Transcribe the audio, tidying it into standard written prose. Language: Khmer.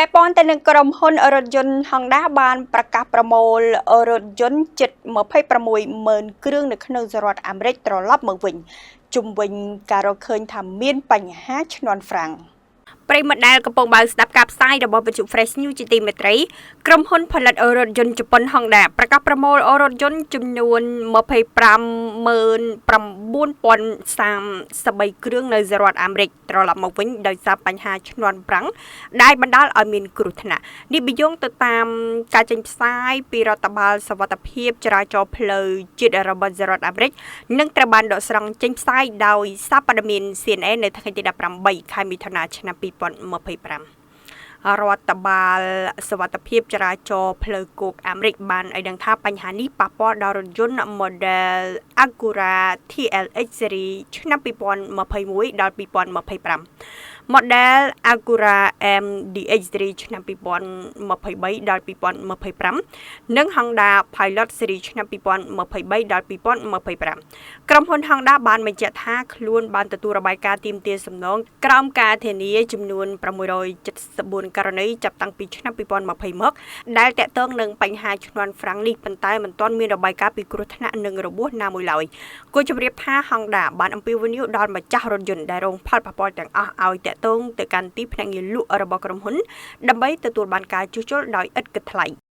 ពាក់ព័ន្ធទៅនឹងក្រុមហ៊ុនរថយន្ត Honda បានប្រកាសប្រមូលរថយន្តជិត26ម៉ឺនគ្រឿងនៅក្នុងសហរដ្ឋអាមេរិកត្រឡប់មកវិញជុំវិញការរកឃើញថាមានបញ្ហាឈ្នាន់ហ្វ្រាំងប្រិយមិត្តដែលកំពុងបើកស្ដាប់ការផ្សាយរបស់វិទ្យុ Fresh News ជាទីមេត្រីក្រុមហ៊ុនផលិតរថយន្តជប៉ុន Honda ប្រកាសប្រមូលរថយន្តចំនួន259,033គ្រឿងនៅសហរដ្ឋអាមេរិកត្រឡប់មកវិញដោយសារបញ្ហាឈ្នាន់ហ្វ្រាំងដែលបណ្ដាលឲ្យមានគ្រោះថ្នាក់នេះបើយោងទៅតាមការចេញផ្សាយពីរដ្ឋបាលសុវត្ថិភាពចរាចរណ៍ផ្លូវជាតិរបស់សហរដ្ឋអាមេរិកនិងត្រូវបានដកស្រង់ចេញផ្សាយដោយសារព័ត៌មាន CNN នៅថ្ងៃទី18ខែមិថុនាឆ្នាំ2025រដ្ឋបាលសុវត្ថិភាពចរាចរណ៍ផ្លូវគោកអាមេរិកបានឲ្យដឹងថាបញ្ហានេះប៉ះពាល់ដល់រថយន្ត model Acura TLX Series ឆ្នាំ2021ដល់2025 model Acura MDX Series ឆ្នាំ2023ដល់2025និង Honda Pilot Series ឆ្នាំ2023ដល់2025ក្រុមហ៊ុន Honda បានបញ្ជាក់ថាខ្លួនបានទទួលរបាយការណ៍ទាមទារសំណងក្រោមការធានាចំនួន674ករណីចាប់តាំងពីឆ្នាំ2020មកដែលទាក់ទងនឹងបញ្ហាឈ្នាន់ហ្វ្រាំងនេះប៉ុន្តែមិនទាន់មានរបាយការណ៍ពីគ្រោះថ្នាក់និងរបួសណាមួយឡើយគួរជម្រាបថា Honda បានអំពាវនាវដល់ម្ចាស់រថយន្តដែលរងផលប៉ះពាល់ទាំងអស់ឲ្យទាក់ទងទៅកាន់ទីភ្នាក់ងារលក់របស់ក្រុមហ៊ុនដើម្បីទទួលបានការជួសជុលដោយឥតគិតថ្លៃ។